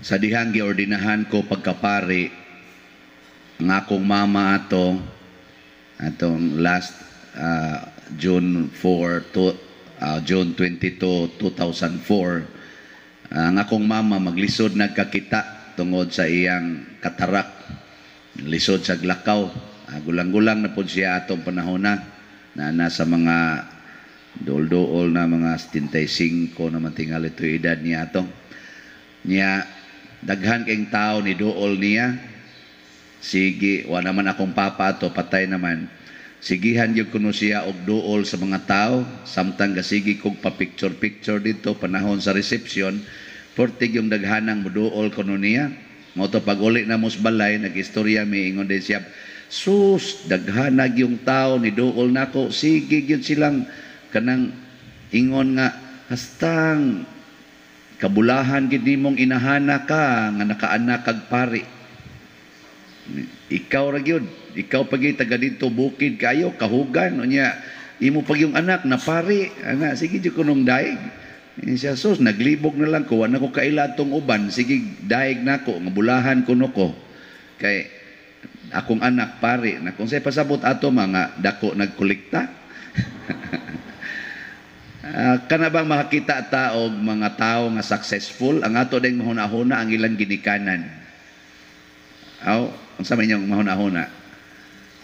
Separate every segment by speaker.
Speaker 1: Sa dihang giordinahan ko pagkapari, ang akong mama ato, atong last June 4 to June 22, 2004, ang akong mama maglisod nagkakita tungod sa iyang katarak. Lisod sa glakaw. Gulang-gulang na pod siya atong panahon na na nasa mga duol-duol na mga 75 naman tingali ito edad niya ato. Niya, daghan kayong tao ni duol niya. Sige, wa naman akong papa ato, patay naman. Sigihan gyud kuno siya og duol sa mga tao samtang gasigi kog pa-picture-picture dito panahon sa reception, portig yung daghanang muduol kuno niya. Mao to pag uli na mo sa balay, nag-istorya mi, ingon din siya, "Sus, daghanag yung tao ni duol nako, sige gyud silang kanang ingon nga hastang kabulahan gid nimong inahana ka nga nakaanak kag pari. Ikaw ra gyud, ikaw pagi taga didto, bukid kayo, kahugan, unya imo pag yung anak na pari ana, sige jud kunong daig." Eh, siya, "Sus, naglibog na lang ko, wa na ko kaila tong uban, sige daig nako nga bulahan kuno ko kay akong anak pari na." Kung say pasabot ato mga dako nagkolekta. Kana bang makakita ta og mga tao nga successful, ang ato ding mahuna-huna ang ilang ginikanan. Aw, unsa man inyong mahuna-huna?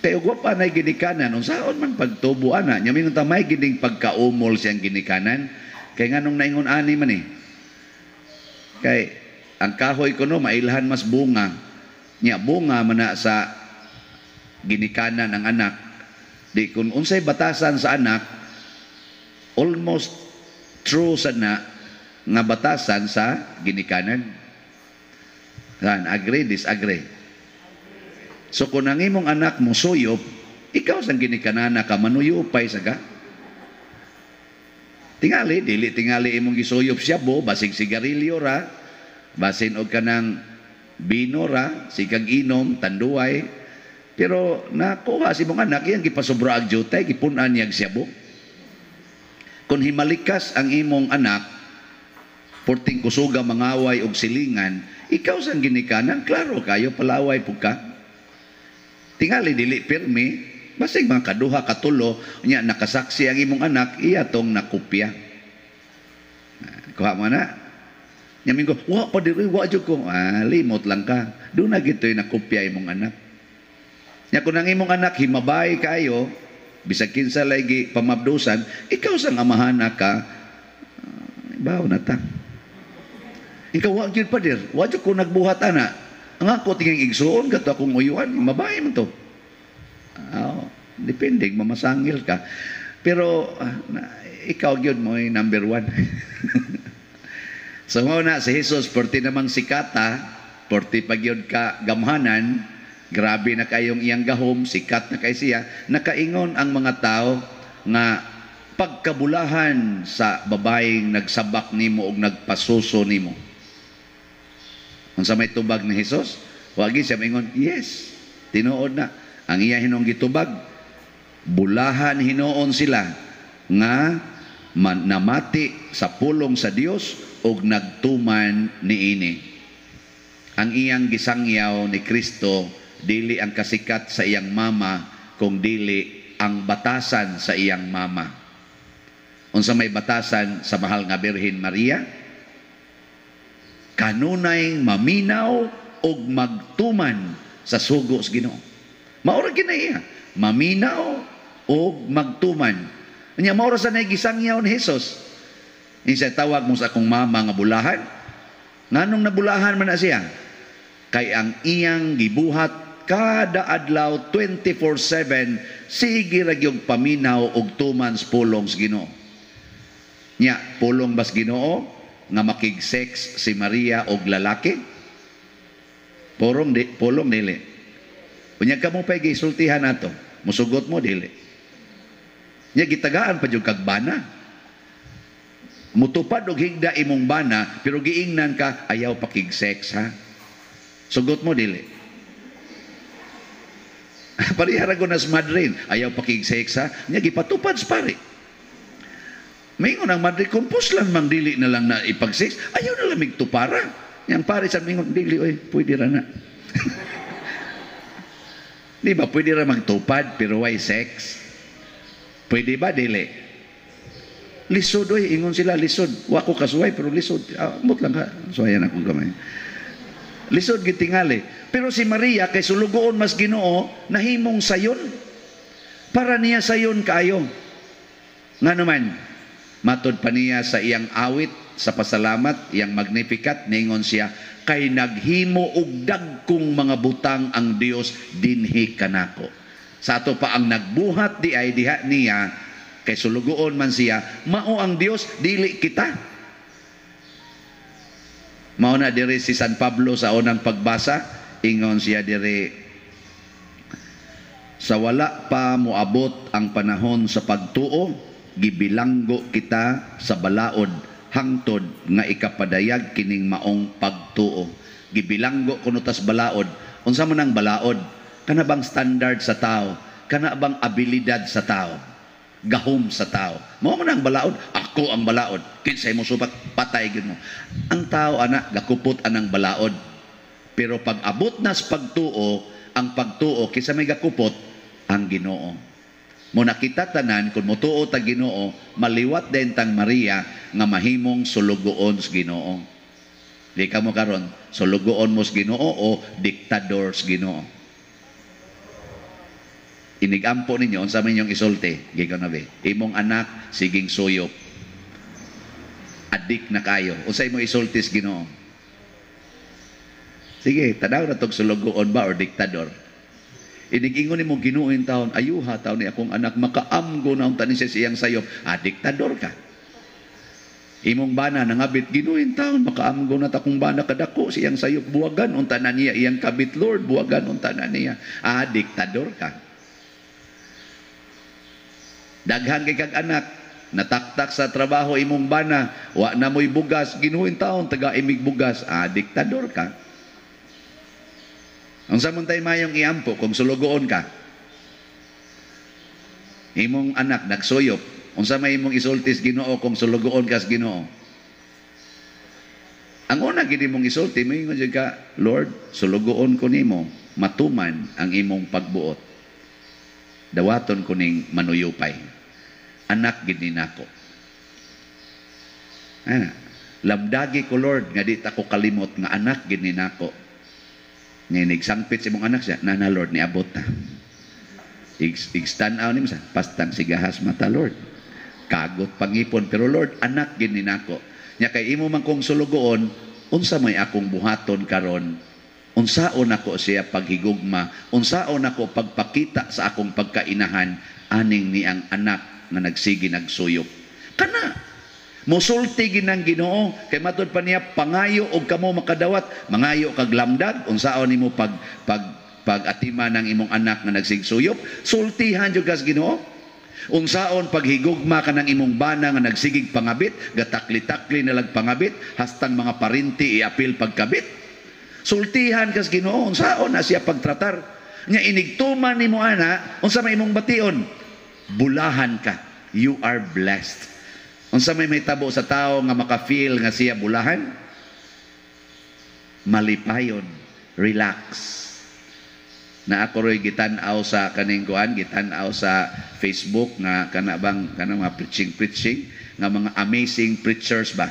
Speaker 1: Kay ug wa pa nay ginikanan, unsaon man pagtubo ana? Nya mingon ta may gining pagkaumol siyang ginikanan. Kay nganong naingon ani man eh. Kay ang kahoy kuno mailhan mas bunga. Nya bunga man na sa ginikanan ang anak. Di kung unsay batasan sa anak, almost true sa na nga batasan sa ginikanan. Yan, agree, disagree? So kung ang imong anak mo suyop, ikaw sang ginikanana ka manuyupay sa ka. Tingali, dili tingali imong gisuyop siya bo, basig sigarilyo ra, basin og kanang bino ra, sikag inom, tanduay. Pero nakuha si mong anak, iyang gipasobra ang jutay, gipunan niya siya bo. Kung himalikas ang imong anak, porting kusuga mangaway og silingan, ikaw sang ginikanan, klaro kayo palaway pug ka. Tingali dili pirmi, basig mga kaduha katulo, nya nakasaksi ang imong anak, iya tong nakopya. Kuha mo na. Nya mingo, "Wa pa diri, wa jud ko." Ah, limot lang ka. Doon na gito'y nakopya imong anak. Nya kung ang imong anak himabay kayo, bisag kinsa lagi pamabdusan, ikaw sang amahana ka, baw na ta. Ikaw, "Wa gyud, pader, wa jud ko nagbuhat ana. Ang ako tingin igsuon kato akong uyuan, mabay man to." Oh, depende mamasangil ka. Pero na, ikaw gyud mo ay number one. So mao na si Jesus, porti namang sikata, porti pa gyud ka gamhanan, grabe na kayong iyang gahom, sikat na kay siya, nakaingon ang mga tao nga pagkabulahan sa babaeng nagsabak nimo og nagpasuso nimo. Unsa may tubag ni Jesus? Wagi siya maingon, "Yes, tinuod na." Ang iya hinong gitubag, bulahan hinuon sila nga namati sa pulong sa Dios og nagtuman niini. Ang iyang gisangyaw ni Kristo dili ang kasikat sa iyang mama, kung dili ang batasan sa iyang mama. Unsa may batasan sa mahal nga Birhen Maria? Kanunay maminaw og magtuman sa sugo sa Ginoo. Mao ra iya. Maminaw og magtuman. Nya mao ra sa nay gisangyaw ni Jesus. Insa tawag mo sa akong mama nga bulahan? Nganong nabulahan man na siya? Kay ang iyang gibuhat kada adlaw 24/7, sige ra gyud paminaw og tuman sa pulong sa Ginoo. Nya pulong bas Ginoo nga makig-sex si Maria og lalaki? Pulong di, pulong dili? Unya kamo pa'y gisultihan nato. Musugot mo dili? Nya gitagaan pa jud kag bana. Mutupad og higda imong bana, pero giingnan ka, "Ayaw pakig-sex ha." Sugot mo dili? Pareha ra ko nas madrin, "Ayaw pakig-sex ha." Nya gipatupad sa pare. Maingon ang madre, "Kumpos lang mang dili na lang na ipag-sex, ayaw na lang tupara." Yang pare sa mingon, "Dili oy, pwede ra na." Di ba pwede ra magtupad pero why sex? Pwede ba dili? "Lisod oy," ingon sila, "lisod. Wa ko kasuway pero lisod." Ah, amot lang ka. Suwayan akong kamay. Lisod gitingali. Pero si Maria kay sulugoon mas Ginoo, nahimong sayon. Para niya sayon kaayo. Nga naman, matod pa niya sa iyang awit sa pasalamat, iyang Magnificat, ningon siya, "Kay naghimo og dagkong mga butang ang Dios dinhi kanako." Sa ato pa ang nagbuhat di ay diha niya, kay sulugoon man siya, mao ang Dios, dili kita. Mao na diri si San Pablo sa unang pagbasa, ingon siya diri, "Sa wala pa moabot ang panahon sa pagtuo, gibilanggo kita sa balaod hangtod nga ikapadayag kining maong pagtuo." Gibilanggo kuno tas balaod. Unsa man ang balaod? Kana bang standard sa tao? Kana bang abilidad sa tao? Gahom sa tao. Mao man ang balaod, ako ang balaod. Kinsay mo supak, patay gyud mo. Ang tao ana gakupot anang balaod. Pero pag abot na sa pagtuo, ang pagtuo kinsa may gakupot? Ang Ginoo. Mo nakita tanan kung motuo ta Ginoo, maliwat din tang Maria nga mahimong sulugoon sa Ginoo. Di ka mo karon, sulugoon mo sa Ginoo o diktador sa Ginoo? Inigampo ninyo, unsa man inyong isulti, gikan na be. Imong anak siging suyop. Adik na kayo. Unsay mo isulti sa Ginoo? Sige, tanaw na tog sulugoon ba or diktador? Inigingon nimo, "Ginoo taon, ayuha taon ni akong anak, makaamgo na unta ni siya siyang sayop." Ah, diktador ka. Imong bana nangabit, "Ginoo taon, makaamgo na ta akong bana, kadako siyang sayop, buwagan unta na niya iyang kabit, Lord, buwagan unta na niya." Ah, diktador ka. Daghan kay kag anak, nataktak sa trabaho imong bana, wa na mo'y bugas, "Ginoo taon, taga imig bugas." Ah, diktador ka. Ang sa tay mayong iampo kung sulugoon ka? Imong anak nagsuyop, unsa may imong isulti sa Ginoo kung sulugoon ka sa Ginoo? Ang una gid imong isulti, moingon jud ka, "Lord, sulugoon ko nimo, matuman ang imong pagbuot. Dawaton ko ning manuyupay. Anak gid ni nako. Ana, lamdagi ko, Lord, nga di ta ko kalimot nga anak gid ni nako." Nga sangpit sa imong anak siya, "Nana Lord, niabot na." Ig stand out nimo sa pastang sigahas mata, Lord. Kagot pangipon, pero Lord, anak gid ni nako. Nya kay imo man kong sulugoon, unsa may akong buhaton karon? Unsaon nako siya paghigugma? Unsaon nako pagpakita sa akong pagkainahan aning niang anak nga nagsigi nagsuyop? Kana musulti ginang Ginoo kay matud pa niya, "Pangayo og kamo makadawat." Mangayo kag lamdag unsaon nimo pag pag pag-atima ng imong anak nga nagsigsuyop, sultihan jud kas Ginoo. Unsaon paghigugma ka ng imong bana nga nagsigig pangabit, gatakli-takli na lag pangabit, hastang mga parinti iapil pagkabit. Sultihan kas Ginoo, unsaon na siya pagtratar. Nya inigtuman nimo ana, unsa may imong bation? Bulahan ka. You are blessed. Unsa may mahitabo sa tao nga maka-feel nga siya bulahan? Malipayon, relax. Na ako ro'y gitan-aw sa kaning kuan, gitan-aw sa Facebook nga kana bang kanang mga preaching preaching nga mga amazing preachers ba?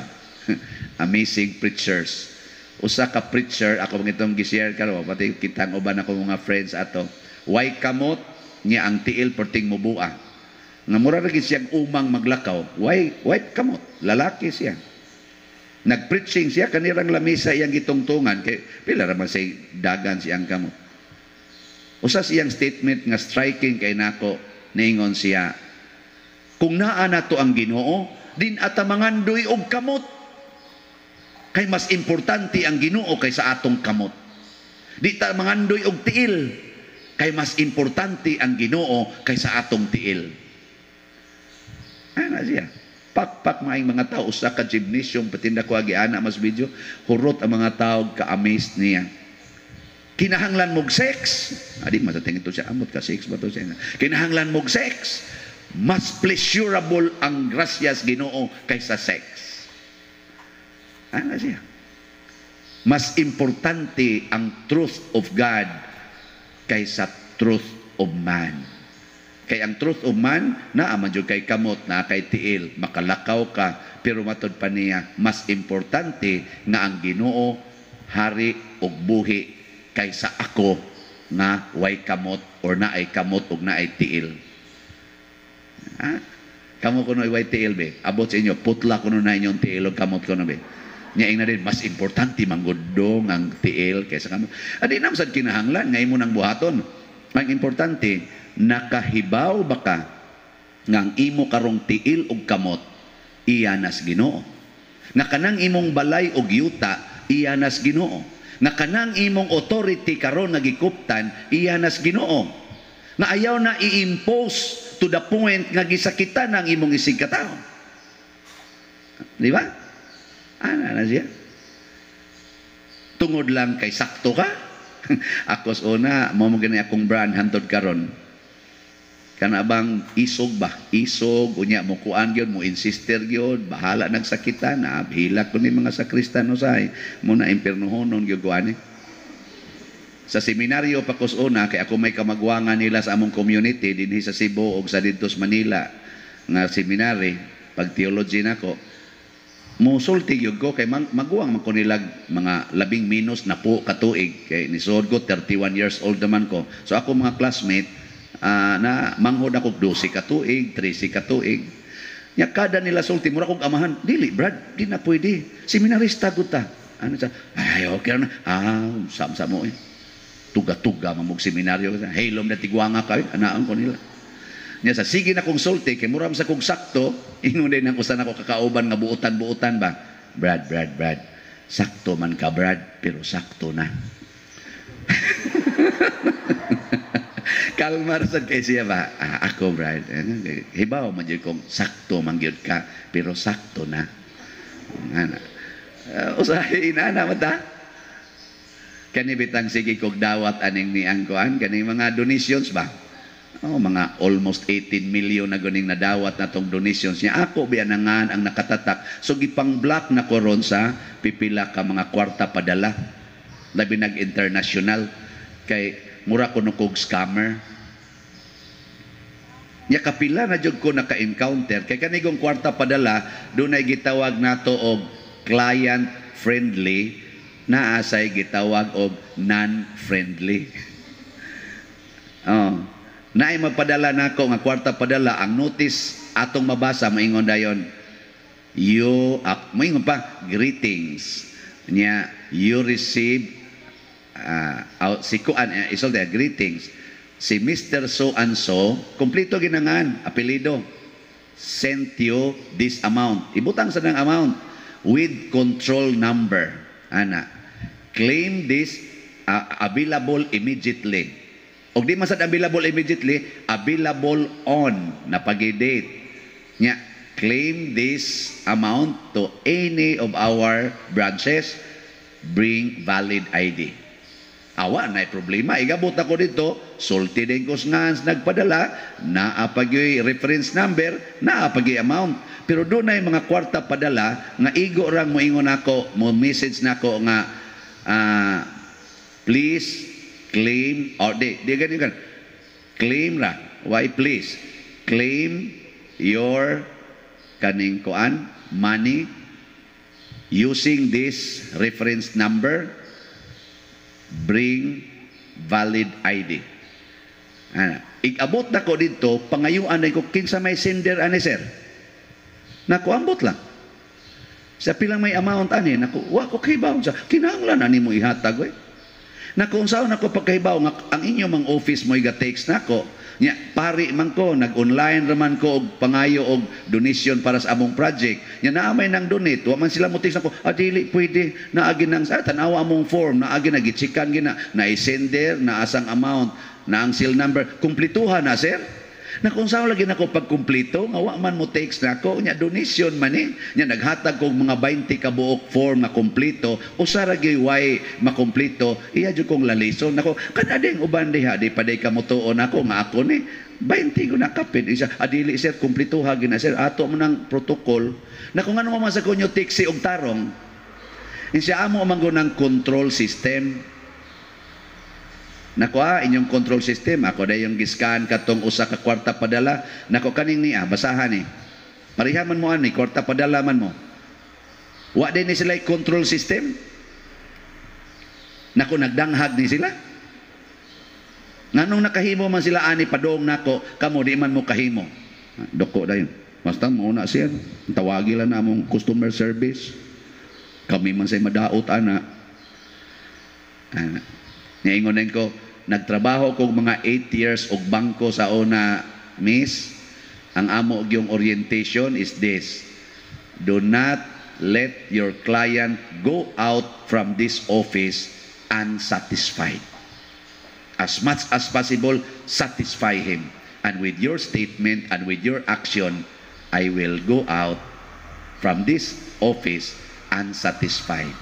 Speaker 1: Amazing preachers. Usa ka preacher ako bang itong gi-share karon, pati kitang uban ako mga friends ato. Way kamot niya, ang tiil perting mubua. Nga mura ra gid siyang umang maglakaw. Way kamot, lalaki siya. Nagpreaching siya, kanirang lamisa iyang gitungtungan kay pila ra man say dagan siyang kamot. Usa siyang statement nga striking kay nako, niingon siya, "Kung naa nato ang Ginoo, din ata mangandoy og kamot. Kay mas importante ang Ginoo kaysa atong kamot. Di ta mangandoy og tiil, kay mas importante ang Ginoo kaysa atong tiil." Ana siya. Pakpak maing mga tao, usa ka gymnasium patinda ko agi ana mas video, hurot ang mga tao ka-amazed niya. Kinahanglan mog sex. Adi matatingin to siya, amot ka sex ba to siya. Kinahanglan mog sex. Mas pleasurable ang grasyas Ginoo kaysa sex. Ana siya. Mas importante ang truth of God kaysa truth of man. Kay ang truth of man, naa man jud kay kamot, naa kay tiil, makalakaw ka, pero matod pa niya, mas importante nga ang Ginoo hari og buhi kaysa ako nga way kamot or naay kamot og naay tiil. Ha? Kamo kuno way tiil be. Abot sa inyo, putla kuno na inyong tiil og kamot kuno be. Nya ingna din, mas importante manggudong ang tiil kaysa kamot. Adi na sad kinahanglan nga imo nang buhaton. Ang importante, nakahibaw ba ka nga ang imo karong tiil og kamot iya nas Ginoo? Nga kanang imong balay og yuta iya nas Ginoo. Nga kanang imong authority karon nga gikuptan iya nas Ginoo. Nga ayaw na i-impose to the point nga gisakitan ang imong isig katawo. Di ba? Ana na siya. Tungod lang kay sakto ka. Ako sa una, mo mo gani akong brand hantod karon. Kana bang isog ba? Isog, unya mo kuan gyud, mo insister gyud, bahala nagsakitan, na hilak ko ni mga sakristan usay, mo na impiernohonon gyud ko ani. Sa seminaryo pa ko sa una, kay ako may kamagwangan nila sa among community dinhi sa Cebu ug sa didto sa Manila nga seminary, pag theology nako, musulti gyud ko kay maguwang man ko nilag mga labing minus na po katuig kay nisuod ko 31 years old naman ko. So ako mga classmate na manghod ako 12 ka tuig, 13 ka tuig. Nya kada nila sulti mura kog amahan, dili Brad, di na pwede. Seminarista gud ta. Ano sa ay okay na. Sam mo eh. Tuga-tuga mamog seminaryo. Hilom na tigwanga kayo, anaan ko nila. Nya sa sige na kong sulti kay mura man sa kong sakto, ingon din ang usa nako kakauban nga buotan-buotan ba. Brad, Brad, Brad. Sakto man ka Brad, pero sakto na. Kalma ra sad kay siya ba? Ako Brad, hibaw man jud kong sakto man gyud ka, pero sakto na. Ana. Usahay inana mata. Kani bitang sige kog dawat aning niang kuan kaning mga donations ba? Oh, mga almost 18 million na guning nadawat na tong donations niya. Ako biyanangan ang nakatatak. So gipang-block na ko ron sa pipila ka mga kwarta padala. Labi nag-international kay mura ko no kog scammer. Nya kapila na jud ko naka-encounter kay kanigong kwarta padala dunay gitawag nato og client friendly, naa say gitawag og non-friendly. Oh. Naay magpadala nako nga kwarta padala, ang notice atong mabasa maingon dayon, you maingon pa greetings niya, you receive si kuan isol there greetings si Mr. So and so, kompleto ginangan apelyido, sent you this amount, ibutang sa nang amount with control number ana, claim this available immediately. Og di man sad available immediately, available on na pag-date. Nya, claim this amount to any of our branches, bring valid ID. Awa na problema. Igabot ako dito, sulti din ko nga nagpadala, naa pagyoy reference number, naa pagyoy amount. Pero doon na mga kwarta padala, nga igo rang moingon ako, mo message nako nga, please claim, or di ganyan kan, claim ra, why please, claim your kaning kuan, money, using this reference number, bring valid ID. Ana, igabot na ko dito, pangayuan na ko, kinsa may sender ani sir? Naku, ambot lang. Sa pilang may amount ani, naku, wa ko kahibaw sa kinahanglan ani mo ihatag oy. Naku, unsaon nako pagkahibaw nga ang inyo mang office mo iga-text nako. Nya pari man ko, nag-online raman ko og pangayo og donation para sa among project. Nya naa may nang donate, wa man sila mo text nako, dili pwede, naagi nang sa tan-awa among form, naagi na gichikan gina, na sender, na asang amount, na ang seal number, kumplituhan na sir. Na kung saan lagi nako pagkumplito, nga wa man mo text nako, nya donation man eh. Nya naghatag kog mga 20 ka buok form nga kumplito, usa ra gyud way makumplito, iya jud kong lalison nako. Kana ding uban diha, di pa day kamutuon nako nga ako ni 20 ko nakapit. Isa, adili sir, kumplituha gina sir, ato mo nang protocol. Nako ngano man sa kunyo tiksi og tarong. Siya amo man ng control system. Nako ah, inyong control system, ako dayong giskan katong usa ka kwarta padala. Nako kaning niya, basahan ni. Pareha man mo ani, kwarta padala man mo. Wa din ni sila control system. Nako, nagdanghag ni sila. Nganong nakahimo man sila ani padong nako, kamo di man mo kahimo? Doko dayon. Basta mauna siya. Tawagi lang na among customer service. Kami man say madaot ana. Ana. Niingon ko, nagtrabaho kog mga 8 years og bangko sa una, miss. Ang amo gyung orientation is this: Do not let your client go out from this office unsatisfied. As much as possible, satisfy him. And with your statement and with your action, I will go out from this office unsatisfied.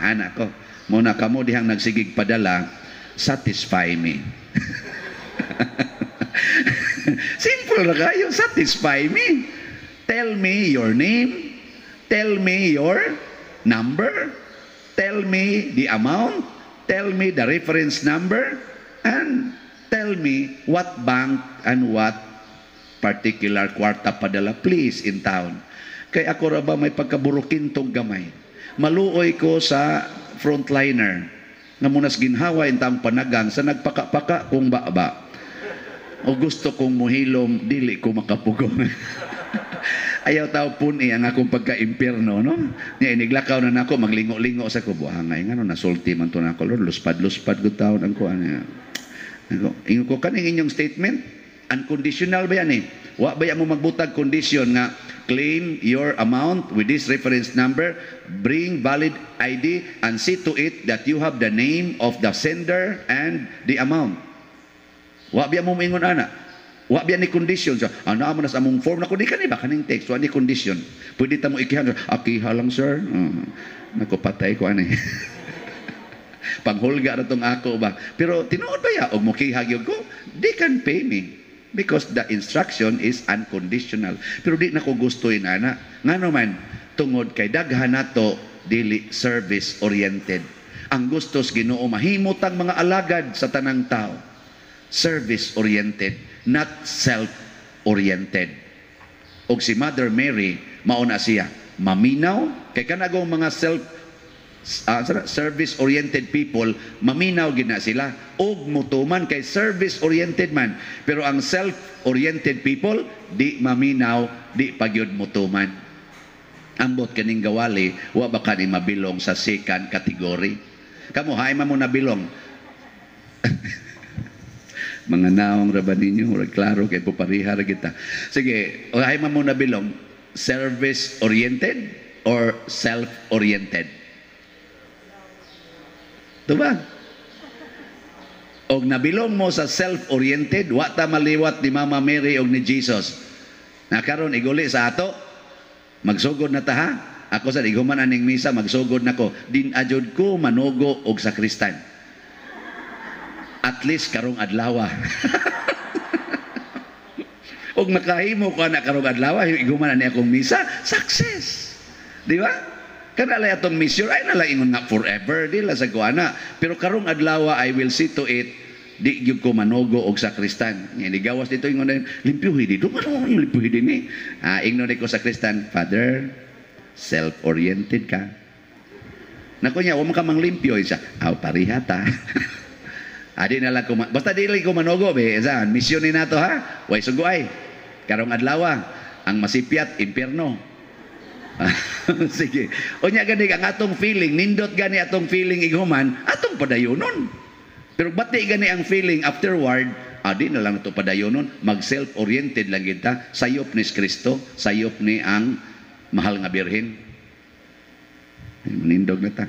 Speaker 1: Ana ko, muna kamo dihang nagsigig padala, satisfy me. Simple na kayo, satisfy me. Tell me your name, tell me your number, tell me the amount, tell me the reference number, and tell me what bank and what particular kwarta padala, please, in town. Kay ako ra ba may pagkaburukintong gamay. Maluoy ko sa frontliner nga munas ginhawa in taong panagang sa nagpaka-paka kung ba. O gusto kong muhilom, dili ko makapugong. Ayaw tao puni ang akong pagka-impierno, no? Nya iniglakaw na nako, maglingo-lingo sa ko, buhangay ngano nasulti man to nako, Lord, luspad-luspad gud taon ang kuan niya. Ako, ingon ko, kaning inyong statement, unconditional ba yan eh? Wa ba mo magbutag condition nga claim your amount with this reference number, bring valid ID, and see to it that you have the name of the sender and the amount? Wa biya mo moingon ana? Wa biya ni condition? So, ano amo na sa among form nako, di kani ba kaning text wa ni condition. Pwede ta mo ikihan, akiha lang, sir. Nako, patay ko ani. Panghulga na tong ako ba. Pero tinuod ba ya og mokiha gyud ko? They can pay me because the instruction is unconditional. Pero di na ko gustuin ana. Ngano man, tungod kay daghan nato dili service oriented. Ang gustos Ginoo mahimot ang mga alagad sa tanang tao. Service oriented, not self-oriented. Og si Mother Mary, mauna siya. Maminaw, kay kanagong mga self service-oriented people, maminaw gid na sila og mutuman kay service-oriented man. Pero ang self-oriented people, di maminaw, di pagyud mutuman. Ambot kaning gawali, wa ba kani mabilong sa second category? Kamo, hay man mo nabilong? Mga naong ra ba ninyo, murag klaro kay pupariha ra kita. Sige, hay man mo nabilong, service-oriented or self-oriented? Tubag. Og nabilong mo sa self-oriented, wa ta maliwat ni Mama Mary og ni Jesus. Na karon iguli sa ato, magsugod na ta ha. Ako sa iguman aning misa, magsugod na ko. Din ajud ko manugo og sakristan. At least karong adlaw. Og makahimo ko na karong adlaw, iguman ani akong misa, success. Di ba? Kana lay atong mission ay nala ingon nga forever di la sa kuana. Pero karong adlaw I will see to it di gyud ko manugo og sakristan. Nga gawas dito ingon na limpyuhi dito. Ano yung limpyuhi din eh? Ah, ingnon ko sakristan, "Father, self-oriented ka." Nako niya, wa man ka manglimpyo. Siya, aw, pariha ta. Adi na lang ko, basta dili ko manugo, be, saan, misyon ni nato ha, way sugo ay. Karong adlaw, ang masipyat, impierno. Sige. Unya gani ang atong feeling, nindot gani atong feeling ighuman, atong padayonon. Pero bati gani ang feeling afterward, adi na lang ito padayonon, mag self-oriented lang kita, sayop ni Kristo, sayop ni ang mahal nga Birhen. Ay, manindog na ta.